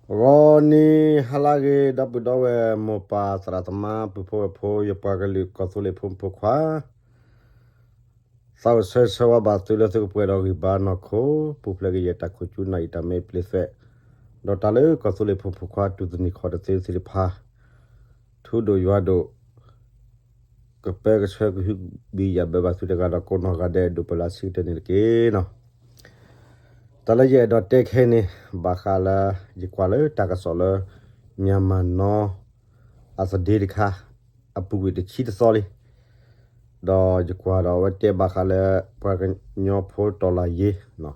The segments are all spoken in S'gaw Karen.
ဂီၤနံၤဟါလၢအဂ့ၤ ဒီပုၢ်ဒီဝဲၢ်မိၢ်ပၢ်သရၣ်သမါ ပုၢ်ဖိဝဲၢ်ဖိ ယပှၤကလုာ်ကီၢ်သူလ့ၤဖိမုၣ်ဖိခွါ, သးအိၣ်ဆၢဂ့ၤဆၢဝါဘၣ်သုလၢသုကပှဲၤဒီးဂံၢ်ဘါနီၢ်ခိ ပူၤဖျဲးကယဲၢ်တၢ်ခိၣ်ကၠူနၢ်အံၤ တၢ်မ့ၢ်ပျ့ၤသွဲး, ဒီးတၢ်လၢကီၢ်သူလ့ၤဖိမုၣ်ဖိခွါ တူၢ်သနံးခီၣ်တသ့သ့ၣ်တဖၣ် ထူဒိၣ်ယွၤဒိၣ် ကပၢကဆှၢကဟုကယာ်ဘၢဘၣ်သုတဂၤဒီးကိးနီၢ်ဂၤဒဲး ဒိၣ်ပၢလၢဆံးကတၢၢ်န့ၣ်တက့ၢ်နီၤ. တၢ်လၢယအဲၣ်ဒိးတဲခဲအံၤန့ၣ် ဘၣ်ဃးလၢ ယကွၢ်လၢတၢ်ကစီၣ်လၢ မၠၣ်မၢ်နီ အသဒ့တခါ အပူၤကွံာ်တဆံတသီလံ. ဒီးယကွၢ်ဒီးအဝဲတဲဘၣ်ဃးလၢ ပှၤကညီဖိတီၢ်လၢ်ယ့ၤ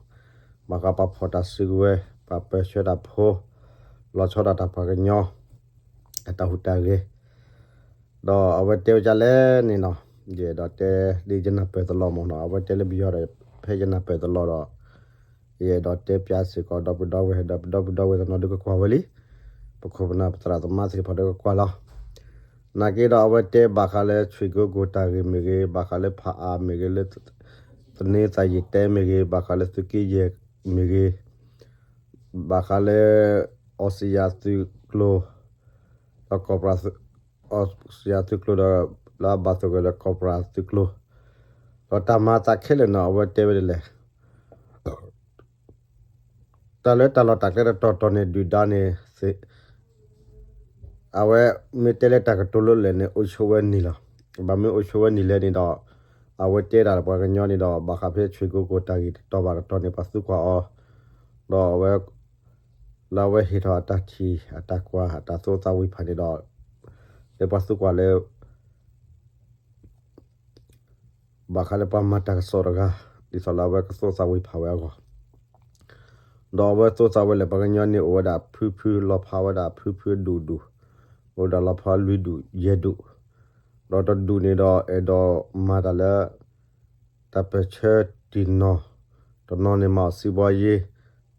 ဘၣ်ဃးပှၤဖီၣ်တၢ်စုကဝဲၤ ပှၤပၢဆှၢတၢ်ဖိ လီၤဆီဒၣ်တၢ်ပှၤကညီ အတၢ်ဟူးတၢ်ဂဲၤ ဒီးအဝဲတဲဝဲဒ်လဲၣ်န့ၣ်နီၤ, ယအဲၣ်ဒိးတဲ ဒ်ယနၢ်ပၢၢ်တလီၤမ့ၢ်နီၤ, အဝဲတဲလၢပယီၤဒီး ဖဲယနၢ်ပၢၢ်တလီၤဒီး ယအဲၣ်ဒိးတဲပၠးစ့ၢ်ကီး ဒီပုၢ်ဒီဝဲၢ် ဒီပုၢ်ဒီဝဲၢ်တနီၤဒုးကကွၢ်ဝဲလံ, ပခိၣ်ပနၢ်ပသရၣ်သမါသ့ၣ်တဖၣ်ဒုးကကွၢ်လီၤ. နာ်က့ဒီးအဝဲတဲဘၣ်ဃးလၢ ဆွ့ၣ်ကိကိၢ်တၢ်ဂ့ၢ်မ့ၢ်ဂ့ၤ, ဘၣ်ဃးလၢဖးအါမ့ၢ်ဂ့ၤ, လၢ သန့သးယံာ်တဲမ့ၢ်ဂ့ၤ, ဘၣ်ဃးလၢသုးက့ယဲၢ်မ့ၢ်ဂ့ၤ, ဘၣ်ဃးလၢ အီစံယၤသုးကျိၤ ဒီးကီၢ်ပရၤ အီစံယၤသုးကျိၤဒီး လၢအဘၣ်သဂၢၢ်လၢကီၢ်ပရၤသုးကျိၤ, ဒီးတၢ်မၤသးခဲလၢာ်န့ၣ် အဝဲတဲဝဲဒ်လဲၣ်. တၢ်လၢတၢ်လီၢ်တၢ်ကျဲတတီၤတီၤန့ၣ် ဒုၣ်ဒါန့ၣ် အဝဲမ့ၢ်တဲလၢတၢ်ကတိၤလၢလဲၣ်န့ၣ် အိၣ်ဆိးဝဲနံၤလီၤ. ဘၣ်မနုၤအိၣ်ဆိးဝဲနံၤလဲၣ်န့ၣ်ဒီး အဝဲတဲဒၣ်ပှၤကညီန့ၣ်ဒီး ဘၣ်ဃးဖဲဆွ့ၣ်ကိကိၢ်တၢ်ဂ့ၢ်တတီၤဘၣ်တတီၤန့ၣ် ပှၤသံကွၢ်အီၤ, ဒီးအဝဲ လၢအဝဲဟ့ၣ်ထီၣ်အတၢ်ထံၣ်အတၢ်ကွၢ်အတၢ်သိၣ်သးဝံၤဖးန့ၣ်ဒီး လၢပှၤသံကွၢ်လၢ ဘၣ်ဃးလၢပှၤမၤတၢ်ကစီၣ်တဂၤ ဒ်သိးလၢအဝဲကသိၣ်သးဝံၤဖးဝဲအဂီၢ်, ဒီးအဝဲသိၣ်သးဝဲလၢပှၤကညီန့ၣ် အိၣ်ဝဲဒၣ်ဖုဖု လီၤဖးဝဲဒၣ်ဖုဖုဒူၣ်ဒူၣ်, အိၣ်ဝဲဒၣ်လီၤဖးလွံၢ်ဒူၣ်ယဲၢ်ဒူၣ်, ဒီးတဒူၣ်န့ၣ်ဒီးအဲၣ်ဒိးမၤတၢ်လၢ တၢ်ပၢၢ်ဆၢတံၢ်နီၢ်, တနီၤန့ၣ်မၤအီၣ်စံးဘီယ့,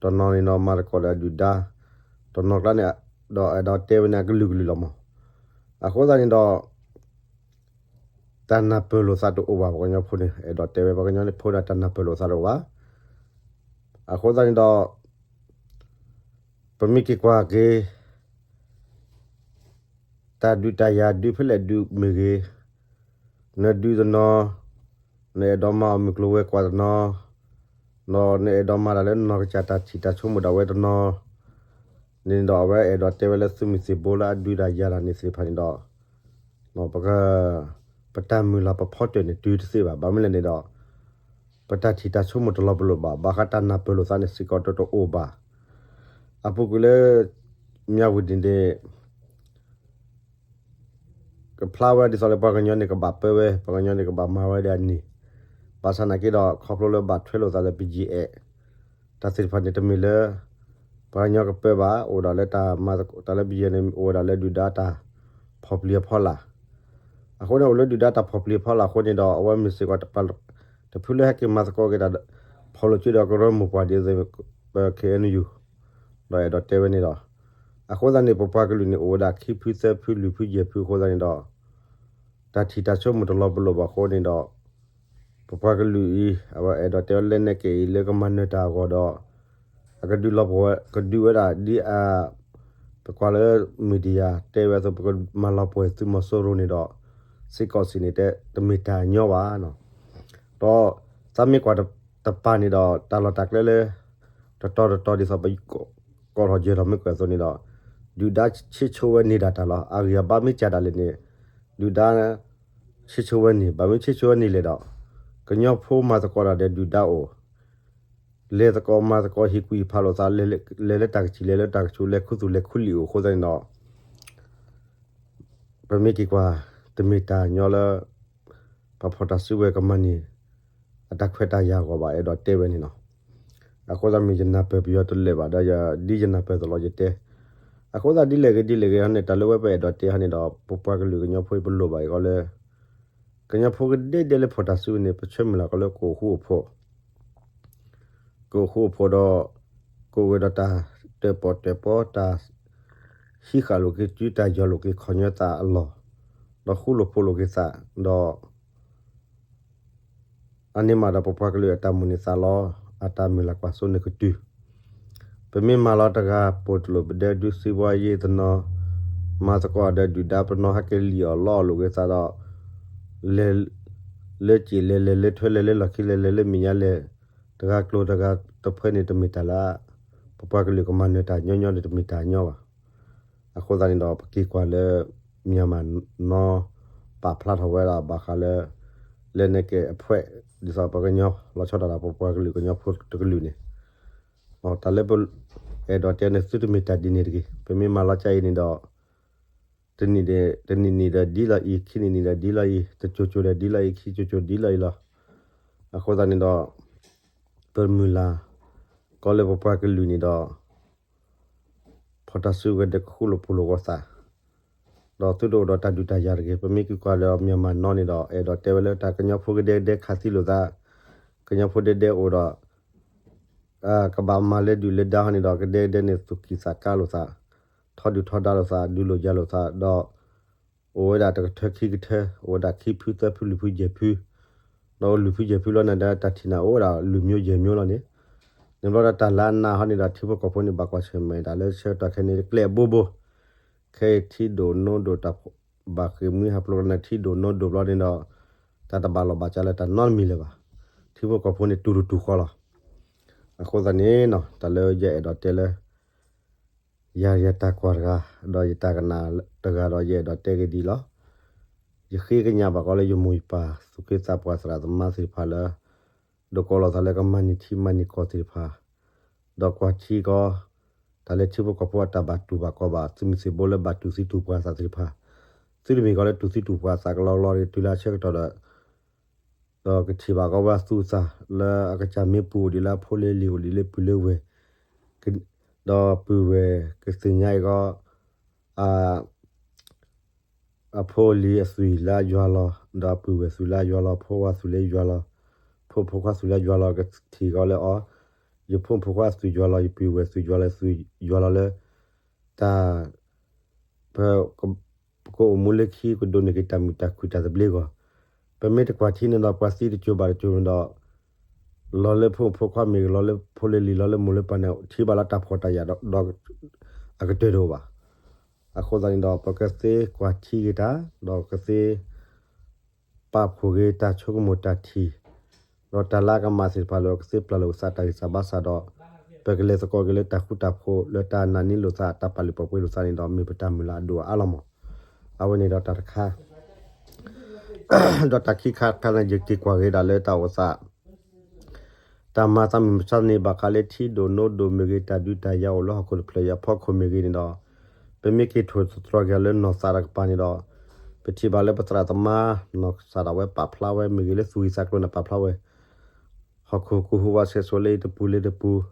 တနီၤန့ၣ်ဒီးမၤသကိးဒီးဒုၣ်ဒါ, တနီၤကျါန့ၣ် ဒီးအဲၣ်ဒိးတဲဝဲန့ၣ်အကလုာ်ကလုာ်လီၤမး. အဃိသတးန့ၣ်ဒီး တၢ်နၢ်ပၢၢ်လိာ်သးတအိၣ်ဘၣ် ပှၤကညီဖိန့ၣ် အဲၣ်ဒိးတဲဝဲ ပှၤကညီဖိန့ၣ် တၢ်နၢ်ပၢၢ်လိာ်သးတအိၣ်ဘၣ်. အဃိသတးန့ၣ်ဒီး ပမ့ၢ်က့ၤကွၢ်က့ၤ တၢ်ဒုးတၢ်ယၤဒုးဖဲလဲၣ်ဒုးမ့ၢ်ဂ့ၤ, နဒုးတနီၤ, နအဲၣ်ဒိးမၤအီၣ်မုၢ်ကျိၤဝဲၤကွာ်တနီၤ, ဒီးနအဲၣ်ဒိးမၤတၢ်လၢနီၢ်ကစၢ်တၢ်ထံၣ်တၢ်ဆိကမိၣ်ဒၣ်ဝဲတနီၤ, န့ၣ်ဒီးအဝဲအဲၣ်ဒိးတဲဝဲလၢသုးမုၢ်သံၣ်ဘိလၢအဒုးတၢ်ယၤတၢ်န့ၣ်သ့ၣ်တဖၣ်န့ၣ်ဒီး ပက ပတၢ်မုၢ်လၢ်ပဖီတၢၢ်န့ၣ် တုၤတသ့ဘၣ်. ဘၣ်မနုၤလဲၣ်န့ၣ်ဒီး ပတၢ်ထံၣ်တၢ်ဆိကမိၣ်တလီၤပလိာ်ဘၣ်. ဘၣ်ဃးတၢ်နၢ်ပၢၢ်လိာ်သးန့ၣ်စ့ၢ်ကီးတအိၣ်ဘၣ်. အပူၤကွံာ်လၢ မၠၣ်ဝတံၣ်န့ၣ် ကဖျါဝဲဒ်သိးလၢပှၤကညီန့ၣ်ကဘၣ်ပၢဝဲ, ပှၤကညီန့ၣ်ကဘၣ်မၤဝဲဒၣ်အနံၣ်, ဘၣ်ဆၣ်နာ်က့ဒီး ခီဖျိလၢဘၣ်ထွဲလိာ်သးလၢ ပယီၤအဲၣ် တၢ်သ့ၣ်တဖၣ်န့ၣ် တမ့ၢ်လၢ ပှၤကညီကပၢဘၣ်, အိၣ်ဒၣ်လၢတၢ်မၤသကိး တၢ်လၢ ပယီၤအဲၣ် န့ၣ် အိၣ်ဝဲဒၣ်လၢဒုၣ်ဒါတၢ်ဖီၣ်ပျံၤအဖီလာ်. အဃိန့ၣ် အိၣ်လၢဒုၣ်ဒါတၢ်ဖီၣ်ပျံၤအဖီလာ်အဃိန့ၣ်ဒီး အဝဲမ့ၢ်စ့ၢ်ကီး တဖုလၢဟဲက့ၤမၤသကိးက့ၤတၢ် ဖီၣ်လိာ်စုဒီးကရၢမိၢ်ပှၢ်ဒ်သိး ပ ခ့ၣ်အဲၣ်ယူၣ် ဒီးအဲၣ်ဒိးတဲဝဲန့ၣ်ဒီး အဃိသတးန့ၣ် ပပှၤကလုာ်န့ၣ် အိၣ်ဝဲဒၣ်ခံဖုသၢဖုလွံၢ်ဖုယဲၢ်ဖုအဃိသတးန့ၣ်ဒီး တၢ်ထံၣ်တၢ်ဆိကမိၣ်တလီၤပလိာ်ဘၣ်အဃိန့ၣ်ဒီး ပပှၤကလုာ်အံၤ အဝဲအဲၣ်ဒိးတဲဝဲ လက်နက်ကိုင် အံၤလၢကမၤနၢၤတၢ်အဂီၢ်ဒီး အကဒုးလီၤပှီၢ်ဝဲ ကဒုးဝဲဒၣ်ဒ်အ ပကွၢ်လၢ media တဲဝဲအသိး ပကမၤလီၤပှီၢ်သုးမီၤစိရိၤန့ၣ်ဒီး စစ်ကောင်စီ န့ၣ်တဲ တမ့ၢ်တၢ်ညီဘၣ်နီၤ. ဒီးသးမ့ၢ်ကွၢ်တပၤန့ၣ်ဒီး တၢ်လီၢ်တၢ်ကျဲလၢ တတီၤတတီၤဒ်သိးပ ကိးထီၣ်ယဲၢ်ထီၣ်မ့ၢ်ကွၢ်အသိးန့ၣ်ဒီး ဒုၣ်ဒါဆ့ဆိဝဲန့ၢ်ဒၣ်တၢ်လီၤ. အဂံၢ်အဘါမ့ၢ်စၢ်ဒၣ်လဲာ်န့ၣ် ဒုၣ်ဒါ ဆ့ဆိဝဲန့ၢ်, ဘၣ်မနုၤဆ့ဆိဝဲန့ၢ်လဲၣ်ဒီး ကညီဖိမၤသကိးတၢ်ဒီးဒုၣ်ဒါအိၣ်, လဲၤသကိးမၤသကိးဟ့ၣ်ကူၣ်ဟ့ၣ်ဖးလိာ်သး လဲၤလၢတၢ်ကဆံး လဲၤလၢတၢ်ကဆူး လဲၤခူသူၣ်လဲၤခူလံာ်အိၣ်အဃိသတးန့ၣ်ဒီး ပမ့ၢ်က့ၤကွၢ် တမ့ၢ်တၢ်ညီလၢ ပှၤဖီၣ်တၢ်စုကဝဲၤကမၤန့ၢ် အတၢ်ခွဲးတၢ်ယာ်အဂီၢ်ဘၣ် အဲၣ်ဒိးတဲဝဲန့ၣ်လီၤ. အဃိသတးမ့ၢ်ယနၢ်ပၢၢ်ပယီၤတလၢာ်ဘၣ်ဒီး ဒ်ယနၢ်ပၢၢ်သလီၤယတဲ. အဃိသတးဒ်လဲၣ်ဂ့ၤဒ်လဲၣ်ဂ့ၤဟီန့ၣ် တၢ်လၢဝဲပအဲၣ်ဒိးတဲဟီန့ၣ်ဒီး ပပှၤကလုာ်ကညီဖိအံၤပလိၣ်ဘၣ်အံၤဃီလၢ ကညီဖိကဒဲဒဲလၢဖီၣ်တၢ်စုကဝဲၤန့ၣ် ပဆၢမုၢ်လၢ်ကီးလၢကအိၣ်ဃူအိၣ်ဖိး ကအိၣ်ဃူအိၣ်ဖိးဒီး ကအိၣ်ဝဲဒီးတၢ်တၢၣ်ပီၣ်တၢၣ်ပီ တၢ်ဟံးဃာ်လိာ်က့ၤစု တၢ်ယီၢ်လိာ်က့ၤခီၣ်ညီသးအလီၢ်, ဒီးဃူလိာ်ဖိးလိာ်က့ၤသး, ဒီး အန့ၣ်မးဒီးပပှၤကလုာ်အတၢ်မိၣ်န့ၢ်သးလီ အတၢ်မုၢ်လၢ်ကွၢ်စိန့ၣ်ကတုၤ ပမ့ၢ်မၤလီၤတဂၤပိာ်တလိာ် ပဒဲဒုးစံးဘှါယ့ၢ်တနီၤ, မၤသကိးဒီးဒုၣ်ဒါပနီၤ ဟဲက့ၤလံၣ်အီၣ်လီအီၣ်လိာ်က့ၤသးဒီး လဲၤ လၢစံာ်လဲၤလဲၤလၢထွဲလဲၤလၢလီၢ်ခံလဲၤလဲၤလၢမဲာ်ညါလဲၤ တဂၤကျိၤတဂၤတဖၣ်န့ၣ် တမ့ၢ်တၢ်လၢ ပပှၤကလုာ်ကမၤနၢၤတၢ်ညီညီဒီး တမ့ၢ်တၢ်ညီဘၣ်. အဃိသတးန့ၣ်ဒီး ပက့ၤကွၢ်လၢ မၠၣ်မၣ်နီ ပာ်ဖျါထီၣ်ဝဲဒၣ်ဘၣ်ဃးလၢ လက်နက်ကိုင်အဖွဲ့ ဒ်သိးပှၤကညီ လီၤဆီဒၣ်တၢ် ပပှၤကလုာ်ကညီဖိတကလုာ်န့ၣ် တၢ်လၢပအဲၣ်ဒိးတဲန့ၣ် သုတမ့ၢ်တၢ်ဒ်န့ၣ်တဂ့ၤ. ပမ့ၢ်မၤလီၤကၢ်အံၤန့ၣ်ဒီး တနံၣ်ဒီး တနံၣ်နံၣ်ဒီးဒ်လီၤအံၤ, ခံနံၣ်နံၣ်ဒီးဒ်လီၤအံၤ, တကၠိၤကၠိၤဒီးဒ်လီၤအံၤ, ခံကၠိၤကၠိၤဒ်လီၤအံၤလီၤ. အဃိသတးန့ၣ်ဒီး ပမုၢ်လၢ် ကီးလၢပပှၤကလုာ်န့ၣ်ဒီး ဖီၣ်တၢ်စုကဝဲၤဒီးကဃူလိာ်ဖိးလိာ်ကီးသး ဒီးသုတအိၣ်ဒီးတၢ်ဒုးတၢ်ယၤတဂ့ၤ. ပမ့ၢ်က့ၤကွၢ်ဒီး မၠၣ်မၣ်နီန့ၣ်ဒီး အဲၣ်ဒိးတဲဝဲလၢတၢ်ကညီဖိကဒဲကဒဲခးသံလိာ်သး, ကညီဖိဒဲဒဲအိၣ်ဒီး ကဘၣ်မၤလၢဒုၣ်လၢဒါဟီန့ၣ်ဒီး ကဒဲကဒဲန့ၣ် သူၣ်ကံၢ်သးကါလိာ်သး, ထီဒုၣ်ထီဒါလိာ်သး, ဒုးလိာ်ယၤလိာ်သးဒီး အိၣ်ဝဲဒၣ်တကထၢခံကထၢ, အိၣ်ဝဲဒၣ်ခံဖုသၢဖုလွံၢ်ဖုယဲၢ်ဖု, ဒီးလွံၢ်ဖုယဲၢ်ဖုလီၤန့ၣ်ဒီး တၢ်ထံၣ်န့ၣ်အိၣ်ဝဲဒၣ်လွံၢ်မျိုးယဲၢ်မျိုးလီၤန့ၣ်, န့ၣ်ဘျီဒီးတၢ်လၢအနးဟီန့ၣ်ဒီး ထံဖိကီၢ်ဖိန့ၣ် ဘၣ်ကွၢ်ဆၢၣ်မဲာ်တၢ်လၢဆၢကတီၢ်ခဲအံၤန့ၣ် ကျဲအဘိဘိ ခဲအံၤထံဒိၣ်နိဒိၣ်တၢ်ဘၣ်ဃ့ၢ်မှံဟးဖျိးကနၣ် ထံဒိၣ်နိဒိၣ်ဘျီန့ၣ်ဒီး တၢ်တဘၣ်လီၢ်ဘၣ်စးလၢတၢ်နီတမံၤလၢၤဘၣ်. ထံဖိကီၢ်ဖိန့ၣ် တူၢ်တတူၢ်ဃီလီၤ. အဃိသတးန့ၣ် တၢ်လၢယအဲၣ်ဒိးတဲလၢ ယၤယတၢ်ကွၢ်တဂၤ ဒီးယတၢ်ကနၣ်တဂၤဒီး ယအဲၣ်ဒိးတဲက့ၤဒ်အံၤလီၤ. ယဃ့ကညးဘၣ်ကီးလၢယမိၢ်ယပၢ် သူၣ်က့သးပှၢ်သရၣ်သမါသ့ၣ်တဖၣ်လၢ ဒိးကီးလိာ်သးလၢကမၤန့ၢ်ထံမၤန့ၢ်ကီၢ်သ့ၣ်တဖၣ်, ဒီးကွၢ်ထံကီး တၢ်လၢထံဖိကီၢ်ဖိအတၢ်ဘၣ်တူၢ်ဘၣ်ကီဘၣ် သုးမုၢ်သံၣ်ဘိလၢဘၣ်တူၢ်သံတူၢ်ပှၢ်သးသ့ၣ်တဖၣ်, သုတမ့ၢ်ကီးလၢတူၢ်သံတူၢ်ပှၢ်သးကလီကလီဒီး တုၤလၢအဆၢကတီၢ်ဒီး ဒီးကထံၣ်ဘၣ်ကီးဝဲအသူအသၣ် လၢအကစၢ်မ့ၢ်ပူၤအိၣ်ဒံးလၢအဖိလၢလံၤအိၣ်ဒံးလၢပုၢ်လၢဝဲၢ်, ဒီးပုၢ်ဝဲၢ်ကသ့ၣ်ညါအံၤကီး အဖိလံၤအသွံၣ်လၢယွၤလီၤ, ဒီးပုၢ်ဝဲၢ်သွံၣ်လၢယွၤလီၤ, ဖိဝဲသွံၣ်လၢယွၤလီၤ, ဖိမုၣ်ဖိခွါသွံၣ်လၢယွၤလီၤ, ကထံၣ်ကီးလၢအီၤ, ယဖိမုၣ်ဖိခွါသွံၣ်ယွၤလီၤ, ယပုၢ်ဝဲၢ်သွံၣ်ယွၤလီၤ, သွံၣ်ယွၤလီၤလၢ တၢ် ပ ပကအိၣ်မူလၢခံ ကဒိးန့ၢ်က့ၤတၢ်မုာ်တၢ်ခုၣ်တၢ်သဘျ့အဂီၢ်, ပမ့ၢ်တကွၢ်ထံန့ၣ်ဒီး ပှၤသံတစိၤဘၣ်တစိၤန့ၣ်ဒီး လီၤလၢဖိမုၣ်ဖိခွါမ့ၢ်ဂ့ၤ, လီၤလၢဖိလၢလံၤ, လီၤလၢမိၢ်လၢပၢ်န့ၣ် ထံၣ်ဘၣ်လၢတၢ်ဖှီၣ်တၢ်ယာ်ဒီး အကတၢၢ်တအိၣ်ဘၣ်. အဃိသတးန့ၣ်ဒီး ပကသ့ကွၢ်ထံက့ၤတၢ်, ဒီးကသ့ ပာ်ဖှိၣ်က့ၤတၢ်ဆိကမိၣ်တၢ်ထံၣ်, ဒီးတၢ်လၢအကမၣ်သ့ၣ်တဖၣ်လၢ ကသ့ပျၢ်လိာ်ကသးတၢ်ဂံၢ်စၢ်ဘါစၢ်ဒီး ပကလဲၤသကိးက့ၤလၢတၢ်ဃူတၢ်ဖိး လၢတၢ်နာ်န့ၢ်လိာ်သး တၢ်ပာ်လုၢ်ပာ်ပှ့ၤလိာ်သးန့ၣ်ဒီး မ့ၢ်ပတၢ်မုၢ်လၢ်အဒိၣ်အအါလီၤမး. အဝဲန့ၣ်ဒီးတၢ်တခါ ဒီးတၢ်ခံခါတခါန့ၣ် ယက့ၤကွၢ်က့ၤဒၣ်လၢတၢ်အိၣ်သး တၢ်မၤသးမုၢ်မဆါန့ၣ် ဘၣ်ဃးလၢထံဒိၣ်နိဒိၣ်မ့ၢ်ဂ့ၤ, တၢ်ဒုးတၢ်ယၤအိၣ်လၢဟီၣ်ခိၣ်တဖျၢၣ်အံၤအဖီခိၣ်မ့ၢ်ဂ့ၤန့ၣ်ဒီး ပမ့ၢ်က့ၤထိၣ်သတြီၤက့ၤလၢနီၢ်သးတကပၤန့ၣ်ဒီး ပထံၣ်ဘၣ်လၢပသရၣ်သမါ နီၢ်ကစၢ်ဒၣ်ဝဲပာ်ဖျါဝဲ မ့ၢ်ဂ့ၤလၢသူၣ်ဂံၢ်သးကျိၤန့ၣ်ပာ်ဖျါဝဲ ဟီၣ်ခိၣ်ကဟူးဝးဆဲးစိၤလၢတပူၤလၢတပူၤ,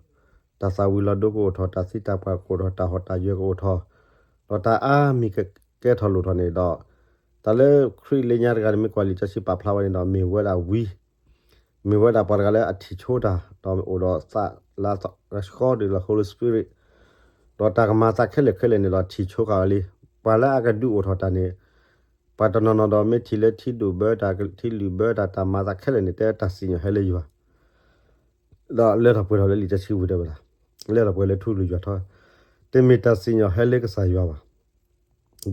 တၢ်သၣ်ဝံၤလီၤဒိကအိၣ်ထီၣ်, တၢ်သံတၢ်ပှၢ်ကအိၣ်ထီၣ်, တၢ်ဟီၣ်တၢ်ယၢၤကအိၣ်ထီၣ်, ဒီးတၢ်အါမံၤကကဲထီၣ်လိၣ်ထီၣ်န့ၣ်ဒီး တၢ်လၢခရံာ်လၢညါတဂၤန့ၣ် မ့ၢ်ကွၢ်လံာ်စီဆှံပာ်ဖျါဝဲန့ၣ်ဒီး မ့ၢ်ဝဲဒၣ်ဝံ မ့ၢ်ဝဲဒၣ်ပှၤတဂၤလၢအထံၣ်ဆိတၢ် ဒီးအိၣ်ဒီးသးလၢအသးကဆှီဒ်လၢ Holy Spirit, ဒီးတၢ်ကမၤသးခဲလၢာ်ခဲလၢာ်န့ၣ်ဒီးထံၣ်ဆိဃာ်ဝဲလံ. ပှၤလၢအကဒုးအိၣ်ထီၣ်တၢ်န့ၣ် ပှၤတနီၤနီၤဒီးမ့ၢ်ထံၣ်လၢထံဒိၣ်ဘၢတၢ် ထံလုၢ်ဘၢတၢ် တၢ်မၤသးခဲလၢာ်န့ၣ် တဲတၢ်စံၣ်ညီၣ်ဟဲလၢယွၤ ဒီးလၢထီၣ်ပှဲၤထီၣ်လၢလံာ်စီဆှံဝံၤတဲဝဲဒၣ်, လၢထီၣ်ပှဲၤလၢထူလၢယွၤထီ, တမ့ၢ်တၢ်စံၣ်ညီၣ်ဟဲလၢကစၢ်ယွၤဘၣ်.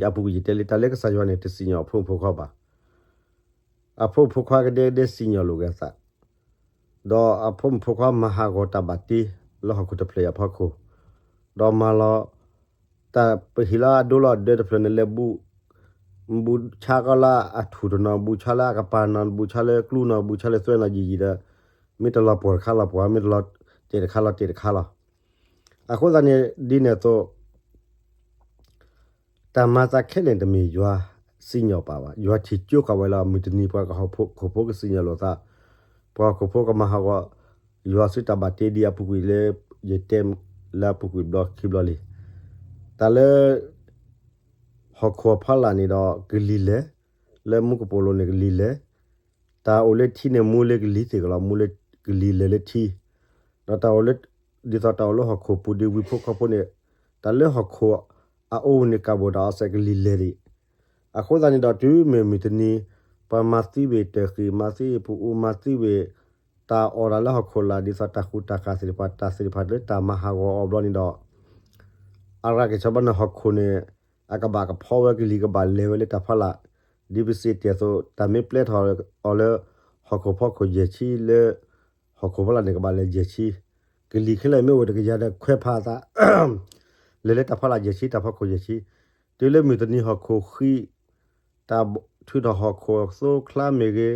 အပူၤကွံာ်ယတဲလံ တၢ်လၢကစၢ်ယွၤန့ၣ် တစံၣ်ညီၣ်အဖိမုၣ်ဖိခွါဘၣ်. အဖိမုၣ်ဖိခွါကဒဲကဒဲစံၣ်ညီၣ်လိာ်က့ၤအသး, ဒီးအဖိမုၣ်ဖိခွါမၤဟးဂီၤတၢ်ဘၣ်တ့ လၢဟီၣ်ခိၣ်တဖျၢၣ်အံၤအဖီခိၣ်, ဒီးမၤလီၤ တၢ်ပဟံၣ်လၢအဒိလီၤအဒၢတဖျၢၣ်န့ၣ်လဲၤ ဘူးဆါကီးလၢအထူၣ်တနီၤ, ဘူးဆါလၢအကပၤနီၤ, ဘူးဆါလၢကျူနီၤ, ဘူးဆါလၢသွဲနီၤယံာ်ယံာ်ဒီး မ့ၢ်တလီၤပှီၢ်တခါလီၤပှီၢ်, မ့ၢ်တလီၤတဲာ်တခါလီၤတဲာ်တခါလီၤ. အဃိသတးန့ၣ် ဒ်န့ၣ်အသိး တၢ်မၤသးခဲလၢာ်တမ့ၢ်ယွၤစံၣ်ညီၣ်ပာ်ဘၣ်. ယွၤထံၣ်ကၠိဃာ်ဝဲလၢ မုၢ်တနံၤပှၤဟီၣ်ခိၣ်ဖိကစံၣ်ညီၣ်လိာ်သး, ပှၤဟီၣ်ခိၣ်ဖိကမၤဟးဂီၤ ယွၤစုတၢ်ဘၣ်တ့ဒ်အပူၤကွံာ်လၢ ယတဲလၢအပူၤကွံာ်ဘျီခံဘျီလံ. တၢ်လၢ ဟီၣ်ခိၣ်အဖီလာ်န့ၣ်ဒီးကလံၤလဲၢ်, လၢမူကပိာ်လိၤန့ၣ်ကလံၤလဲၢ်, တၢ်အိၣ်လၢထံန့ၣ်မူလၢကလံၤသ့ၣ်ကလီၤ, မူလၢကလံၤလဲၢ်လၢထံ, ဒီးတၢ်အိၣ်လၢ ဒ်သိးတၢ်အိၣ်လၢဟီၣ်ခိၣ်ပူၤဒ်ဝံဖိဃီဖိန့ၣ်, တၢ်လၢဟီၣ်ခိၣ်အအိၣ်န့ၣ် ကးဘိၣ်တၢ်အီၣ်စဲးကလံၤလဲၢ်ဒံး. အဃိသတးန့ၣ်ဒီးတုၤမ့ၢ်မုၢ်တနံၤ ပှၤမၤသံဝဲတၢ်ဃံၢ်, မၤသံဝဲပူၤအူ, မၤသံဝဲ တၢ်အီၣ်တၢ်လၢဟီၣ်ခိၣ်လာ် ဒ်သိးတၢ်ဃူတၢ်ဃာ်သ့ၣ်တဖၣ် တၢ်သ့ၣ်တဖၣ်လၢတၢ်မၤဟးဂီၤအီၤဘျီန့ၣ်ဒီး အရၢၢ်က့ၤဆီဘျီန့ၣ် ဟီၣ်ခိၣ်န့ၣ် အကဘၣ်ကဖီဝဲ ကလံၤကဘၣ်လဲၤဝဲလၢတၢ်ဖီလာ် ဒ်ပစံးတ့ၢ်အသိး တၢ်မ့ၢ်ပျဲထီၣ်အီၤလၢ ဟီၣ်ခိၣ်ဖီခိၣ်ယဲၢ်ဆံလၢ ဟီၣ်ခိၣ်ဖီလာ်န့ၣ် ကဘၣ်လဲၤယဲၢ်ဆံ, ကလံၤခဲလၢာ်မ့ၢ်အိၣ်တကယၤဒီးခွဲးဖးအသး လဲၤလၢတၢ်ဖီလာ်ယဲၢ်ဆံ တၢ်ဖီခိၣ်ယဲၢ်ဆံ, တုၤလၢမုၢ်တနံၤဟီၣ်ခိၣ်ဃံး တၢ်ထုးထီၣ်ဟီၣ်ခိၣ်သိချါမ့ၢ်ဂ့ၤ,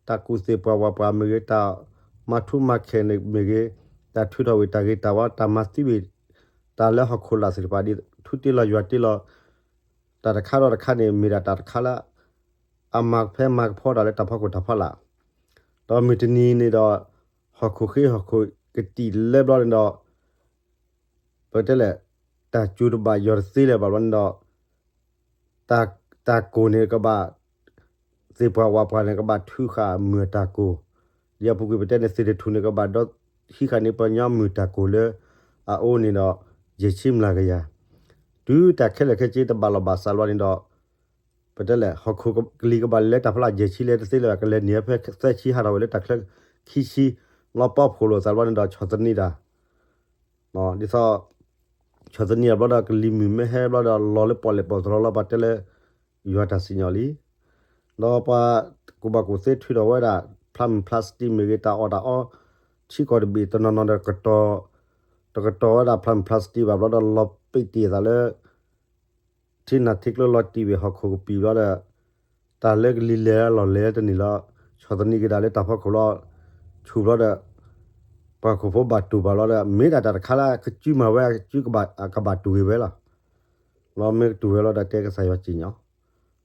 တၢ်ကူၣ်သ့ၣ်ပှၢ်ဝးပှၢ်မ့ၢ်ဂ့ၤ, တၢ်မၤထူမၤခဲးန့ၣ်မ့ၢ်ဂ့ၤ, တၢ်ထုးထီၣ်ဝံၤတၢ်ဂ့ၤတၢ်ဝါ တၢ်မၤသံဝံၤ တၢ်လၢဟီၣ်ခိၣ်လာ်သ့ၣ်တဖၣ် ဒ်ထူတ့လီၤယွၤတ့လီၤ တၢ်တခါဒီးတခါန့ၣ် မ့ၢ်ဒၣ်တၢ်တခါလၢ အမၤကဖဲမၤကဖီတၢ်လၢတၢ်ဖီခိၣ်တၢ်ဖီလာ်, ဒီးမုၢ်တနံၤန့ၣ်ဒီး ဟီၣ်ခိၣ်ဃ့ဟီၣ်ခိၣ်ကတံာ်လၢဘျီန့ၣ်ဒီး ပတဲလဲၣ် တၢ်စူၤတဘၣ်ယွၤတသ့လၢၤဘၣ်ဘျီန့ၣ်ဒီး တၢ်ကိၢ်န့ၣ်ကဘၣ် သ့ၣ်ပှၢ်ဝးပှၢ်န့ၣ် ကဘၣ်ထုးဃာ်မုၢ်တၢ်ကိၢ်, ဒ်အပူၤကွံာ်ပတဲန့ၣ် သ့ၣ်တထူၣ်န့ၣ် ကဘၣ်ဒီဟံးဃာ်န့ၢ်ပှၤကညီမုၢ်တၢ်ကိၢ်လၢ အအိၣ်န့ၣ်ဒီး ယဲၢ်ဆံမျးကယၤ, တုၤတၢ်ခဲလၢာ်ခဲဆ့တဘၣ်လီၢ်ဘၣ်စးလီၤန့ၣ်ဒီး ပတဲလဲၣ် ဟီၣ်ခိၣ်ကလံၤကဘၣ်လဲၤတၢ်ဖီလာ်ယဲၢ်ဆံလဲၤတသ့လၢၤဘၣ် ကလဲၤနံၤဖဲသၢဆံဟးထီၣ်ဝဲလၢတၢ်ချၢခံဆံ, လီၤပီၢ်ဖှိၣ်လိာ်သးဘျီန့ၣ်ဒီး ဆီၣ်သနံးတၢ် ဒ်သိး ဆီၣ်သနံးအဘျီဒီး ကလံၤမုၢ်မ့ၢ်ဟဲဘျီဒီး လီၤလၢပီၣ်လဲၣ်ပီၣ်တရီလီၤ ပှၤတဲလၢ ယွၤတၢ်စံၣ်ညီၣ်လံ, ဒီးပှၤကူၣ်ဘၣ်ကူၣ်သ့ထုးထီၣ်ဝဲဒၣ် ဖျါမုၢ်ဖျါစတံမ့ၢ်ဂ့ၤ တၢ်အီၣ်တၢ်အီ ထံကီၢ်တဘ့ၣ်တနီၤနီၤဒီး တကတီၤဝဲဒၣ် ဖျါမုၢ်ဖျါစတံဘၣ်ဘျီဒီး လီၤပံးတ့ၢ်သးလၢ ထံနၢ်ထံကျိလီၤတံၢ်ဝံၤ ဟီၣ်ခိၣ်ကပံာ်ဘျီဒီး တၢ်လၢကလံၤလဲၤလီၤလဲၤတန့ၢ်လီၤ, ဆီၣ်သနံးက့ၤဒၣ်လၢတၢ်ဖီခိၣ်လီၤ, ဆူၣ်ဘျီဒီး ပှၤဟီၣ်ခိၣ်ဖိဘၣ်တူၢ်ဘၣ်လီၤဒီး မ့ၢ်ဒၣ်တၢ်တခါလၢကစုမၤဝဲ ကစုကဘၣ်တူၢ်ဂ့ၤဝဲလီၤ, လီၤမ့ၢ်ကတူၢ်ဝဲလီၤဒီး တဲကစၢ်ယွၤစံၣ်ညီၣ်,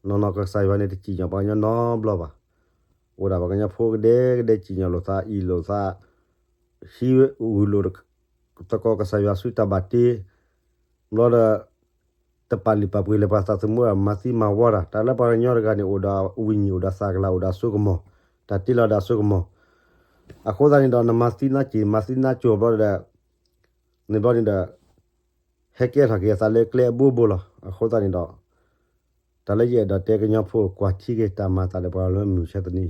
နီၢ်နီၢ်ကစၢ်ယွၤန့ၣ် တစံၣ်ညီၣ်ပှၤကညီနီတဘျီဘၣ်, အိၣ်ဒၣ်ပှၤကညီဖိကဒဲကဒဲ စံၣ်ညီၣ်လိာ်သး အံၣ်လိာ်သး ဟံးဂုာ်လိာ်သကိးကစၢ်ယွၤဆူတၢ်ဘၣ်တ့ ဘျီဒီး တပာ်လုၢ်ပာ်ပှ့ၤလၢပှၤသးသမူ မၤသံမၤဝီတၢ် တၢ်လၢပှၤကညီတဂၤန့ၣ် အိၣ်ဒီးဝိညာဉ် အိၣ်ဒီးသးကလၤ အိၣ်ဒီးအစိကမီၤ, တၢ်တ့လီၤဒီးအစိကမီၤ, အဃိသတးန့ၣ်ဒီး နမၤသံနါစ့ၣ် မၤသံနါကၠိၤဘျီဒီး န့ၣ်ဘျီန့ၣ်ဒီး ဟဲကဲထီၣ်က့ၤအသးလၢကျဲအဘိဘိလီၤ. အဃိသတးန့ၣ်ဒီး တၢ်လၢယအဲၣ်ဒိးတဲကညီဖိ ကွၢ်ထံက့ၤတၢ်မၤသးလၢပှၤလၢမုၢ်ဆဲသနံ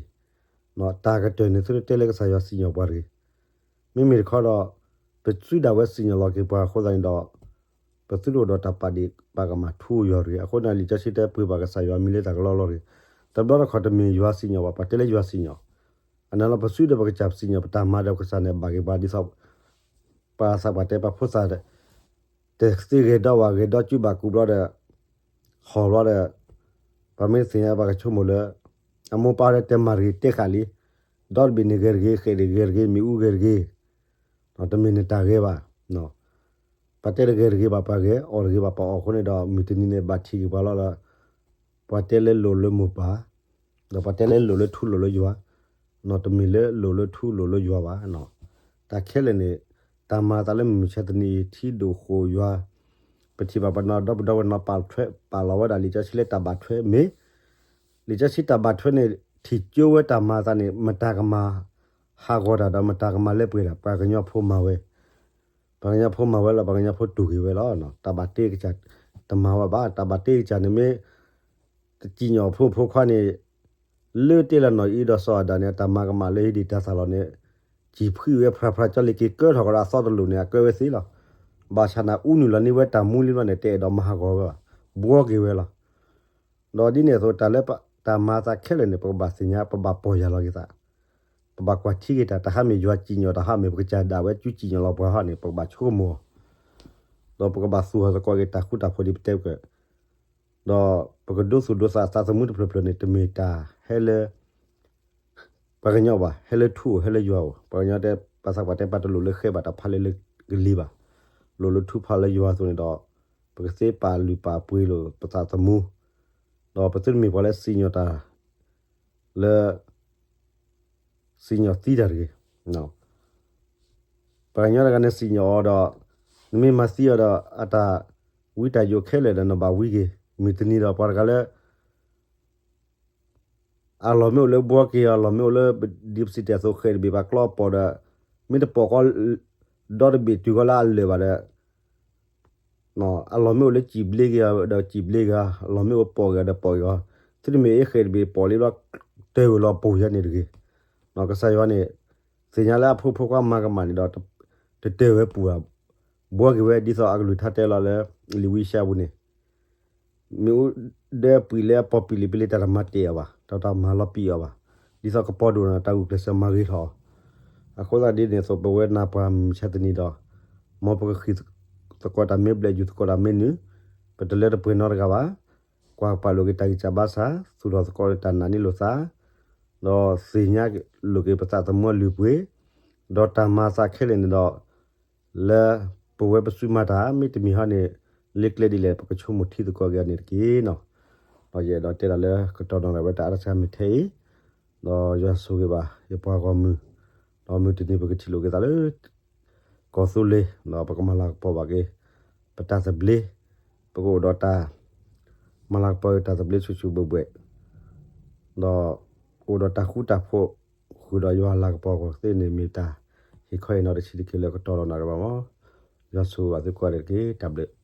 ၤ, တၢ်ကတၢၢ်န့ၣ် သုတတဲလၢကစၢ်ယွၤစံၣ်ညီၣ်ပှၤတဂ့ၤ. မ့မ့ၢ်တခီဒီး ပစုဒၣ်ဝဲစံၣ်ညီၣ်လီၤက့ၤပှၤအဃိသတးန့ၣ်ဒီး ပသုတအိၣ်ဒီးတၢ်ပာ်ဒ့ၣ်ပာ်ကမၣ်ထူယွၤတဂ့ၤ. အဃိန့ၣ် လံာ်စီဆှံတဲပှ့ၤဘၣ်ကစၢ်ယွၤမံၤလၢတၢ်ကလီလီၤတဂ့ၤ. တဘျီတခီၣ်တမ့ၢ်ယွၤစံၣ်ညီၣ်ဘၣ် ပှၤတဲလၢယွၤစံၣ်ညီၣ်, အန့ၣ်လီၤ ပစုဒီးပကစၢ်စံၣ်ညီၣ် ပတၢ်မၤဒီးပကစၢ်န့ၣ် ဘၣ်က့ၤပှၤဒ်သိး ပှၤသးပှၢ်တဲပှၤဖိသၣ် တသ့ဂဲၤဒီဘၣ် ဂဲၤဒီကုဘၣ်ကူးဘျီဒီး ဟီၣ်ဘျီဒီး ပှၤမ့ၢ်တသ့ၣ်ညါ ပှၤကဆိကမိၣ်လၢ အမိၢ်ပၢ်တဲမၤတဂ့ၤ တဲဃာ်လံ, ဒီတဘ့ၣ်န့ၣ်ဂဲၤတဂ့ၤ ဃဲၣ်တဂ့ၤ ဂဲၤတဂ့ၤ မ့ၣ်အူဂဲၤတဂ့ၤ, တမ့ၢ်နတၢ်ဂဲၤဘၣ်. ပှၤတဲတဂဲၤတဂ့ၤဘၣ်ပှၤဂဲၤ အီၣ်တဂ့ၤဘၣ်ပှၤအီၣ်အဃိန့ၣ်ဒီး မုၢ်တနံၤန့ၣ် ဘၣ်ထံးက့ၤပှၤလီၤဒီး ပှၤတဲလၢလိၣ်လၢမိၢ်ပၢ် ဒီးပှၤတဲလၢလိၣ်လၢထူလိၣ်လၢယွၤ, တမ့ၢ်လၢလိၣ်လၢထူလိၣ်လၢယွၤဘၣ်. တၢ်ခဲလၢာ်န့ၣ် တၢ်မၤသးလၢမုၢ်မဆါတနံၤအံၤ ထံဒိၣ်ဃိၣ်ယွၤ, ပထံၣ်ဘၣ်ပနီၢ်ဒီပုၢ်ဒီဝဲၢ်နီၢ်ပာ်ထွဲ ပာ်လီၤဝဲဒၣ်လံာ်စီဆှံလၢတၢ်ဘၣ်ထွဲမ့ၢ် လံာ်စီဆှံတၢ်ဘၣ်ထွဲန့ၣ် ထံၣ်ကၠိဝဲတၢ်မၤသးန့ၣ် မတၤကမၤဟးဂီၤတၢ်ဒီး မတၤကမၤလၢပှဲၤတၢ် ပှၤကညီဖိမၤဝဲ ပှၤကညီဖိမၤဝဲလီၤ ပှၤကညီဖိတူၢ်က့ၤဝဲလီၤ. တၢ်ဘၣ်တ့ကစၢ်တမၤဝဲဘၣ် တၢ်ဘၣ်တ့ကစၢ်န့ၣ်မ့ၢ် တစံၣ်ညီၣ်ဖိမုၣ်ဖိခွါန့ၣ် လၢတ့ၢ်လၢနီၢ်အံၤဒီးစီၤအၤဒၣ်န့ၣ် အတၢ်မၤကမၣ်လၢဟံးဒံးတၢ်သၣ်လီၤန့ၣ် စံၣ်ဖှံဝဲဖြးဖြးကၠီလ့ၤက့ၤကၢထီၣ်ကဒီးအသီတလိာ်န့ၣ် အကၢဝဲသ့လီၤ. ဘၣ်ဆၣ်န့ၣ် အူနုာ်လီၤန့ၢ်ဝဲတၢ်မူလံဘျီန့ၣ် တအဲၣ်ဒိးမၤဟးဂီၤဝဲဘၣ် ဘှီက့ၤဝဲလီၤ. ဒီးဒ်န့ၣ်အသိး တၢ်လၢတၢ်မၤသးခဲလၢာ်န့ၣ် ပကဘၣ်သ့ၣ်ညါ ပဘၣ်ပီၢ်ယၢ်လီၤက့ၤသး ပဘၣ်ကွၢ်ထံက့ၤတၢ် တဟါမ့ၢ်ယွၤစံၣ်ညီၣ် တဟါမ့ၢ်ပကစၢ်ဒၣ်ဝဲစုစံၣ်ညီၣ်လီၤပှၤဟီန့ၣ် ပကဘၣ်ဆိကမိၣ်အီၤ ဒီးပကဘၣ်သူၣ်ထီၣ်သကိးက့ၤတၢ်ဃူတၢ်ဖိးဒ်ပတဲကၢၢ် ဒီးပကဒိသူၣ်ဒိသးသးသမူတဖျၢၣ်ဖျၢၣ်န့ၣ် တမ့ၢ်တၢ်ဟဲလၢ ပှၤကညီဘၣ် ဟဲလၢထူအိၣ် ဟဲလၢယွၤအိၣ် ပှၤကညီတဲ ပှၤသးပှၢ်တဲပှၤတလိၣ်လၢဃဲဘၣ်တၢ်ဖးလၢလၢကလံၤဘၣ် လိၣ်လၢထူဖးလၢယွၤအသိးန့ၣ်ဒီး ပကသ့ပာ်လုၢ်ပာ်ပှ့ၤလိာ်ပသးသမူ ဒီးပသုတမ့ၢ်ပှၤလၢစံၣ်ညီၣ်တၢ် လၢ စံၣ်ညီၣ်သံတၢ်တဂ့ၤ. ပှၤကညီတဂၤန့ၣ်စံၣ်ညီၣ်အီၤဒီး နမ့ၢ်မၤသံအီၤဒီး အတၢ်ဝံတၢ်ယိးခဲလၢာ်ဒီးနဘၣ်ဝံက့ၤ မုၢ်တနံၤဒီးပှၤတဂၤလၢ အလီၢ်မ့ၢ်အိၣ်လၢဘှီက့ၤအီၤ အလီၢ်မ့ၢ်အိၣ်လၢ ဒ်ပစံးတ့ၢ်အသိး ဃဲၣ်တဘ့ၣ်ပှၤကျီအပီၢ်ဒီး မ့ၢ်တပိာ်ကီ ဒီတဘ့ၣ်တုၤကီလၢအလၢာ်ဘၣ်ဒီး အလီၢ်မ့ၢ်အိၣ်လၢစံၣ်ဘျ့က့ၤအီၤဒီးစံၣ်ဘျ့က့ၤအီၤ အလီၢ်မ့ၢ်အိၣ်ပိာ်က့ၤအီၤဒီးပိာ်က့ၤအီၤ သုတမ့ၢ်အ့ၣ်ဃဲၣ်တဘ့ၣ်ပိာ်လံဘျီ တၢ်ဝဲလီၤပူၤယါန့ၣ်တဂ့ၤ. ကစၢ်ယွၤန့ၣ် သ့ၣ်ညါလၢအဖိဖိခွါမၤကမၣ်န့ၣ်ဒီး တတၢၢ်ဝဲပူၤဘၣ်, ဘှီက့ၤဝဲဒ်သိးအကလုၢ်ကထါတဲလီၤလၢ လံာ်ဝံယၡါယၤပူၤန့ၣ် မ့ၣ်အူဒၢပှံာ်လၢအပီၢ်ပံာ်လံပလ့ၤ တၢ်တမၤတ့ၢ်အီၤဘၣ်, ဒီးတၢ်မၤလီၤပံာ်အီၤဘၣ်, ဒ်သိးကပီၤဒိၣ်န့ၣ် တၢ်ဂုာ်ကျဲးစၢးမၤဂ့ၤထီၣ်အီၤ. အဃိသတးဒ်န့ၣ်အသိး ပဝဲနၢ်ပှၤမုၢ်မဆါတနံၤဒီး မ်ပကဃ့ၢ်သကိးတၢ်မ့ၢ်ဘျဲၣ် ယူၢ်သကိးတၢ်မ့ၢ်နုာ်, ပတလၢတပှဲၤနီတဂၤဘၣ်. ကွၢ်ပာ်လိာ်က့ၤတၢ်ဂံၢ်စၢ်ဘါစၢ်, သူၣ်ထီၣ်သကိးတၢ်နာ်န့ၢ်လိာ်သး, ဒီးသ့ၣ်ညါလိာ်က့ၤပသးသမူအလုၢ်အပှ့ၤ, ဒီးတၢ်မၤသးခဲလၢာ်န့ၣ်ဒီး လၢပဝဲပစုမၤတၢ် မ့တမ့ၢ်ဟီန့ၣ် လၢကျဲဒ်လဲၣ် ပကဆိကမိၣ်ထံသကိးက့ၤအီၤန့ၣ်တက့ၢ်နီၤ. ဒီးယအဲၣ်ဒိးတဲဒၣ်လၢကတီၢ်နီၣ်ဝဲတၢ်အါတစှၤမ့ၢ်ထဲအံၤ, ဒီးယွၤဆိၣ်ဂ့ၤဘၣ် ယပှၤဂီၢ်မုၢ်, ဒီးမုၢ်တနံၤပကထံၣ်လိာ်က့ၤသးလၢ ကီၢ်သူလ့ၤ ဒီးပကမၤလၤကပီၤဘၣ်က့ၤ ပတၢ်သဘျ့, ပကအိၣ်ဒီးတၢ် မၤလၤကပီၤက့ၤတၢ်သဘျ့ဆူၣ်ဆူၣ်ဘှဲၣ်ဘှဲၣ်, ဒီးအိၣ်ဒီးတၢ်ဃူတၢ်ဖိး ဃုာ်ဒီးယွၤလၤကပီၤအဂီၢ်သ့န့ၣ် မ့ၢ်တၢ်ဟ့ၣ်ခီဟ့ၣ်နီၤတဆံးတက့ၢ်လၢကတီၢ်ဒီးနၣ်ရံၣ်ဘၣ်မး. ယွၤဆိၣ်ဂ့ၤဘၣ်သုကိးဂၤဒဲးတက့ၢ်. တၢ်ဘျုး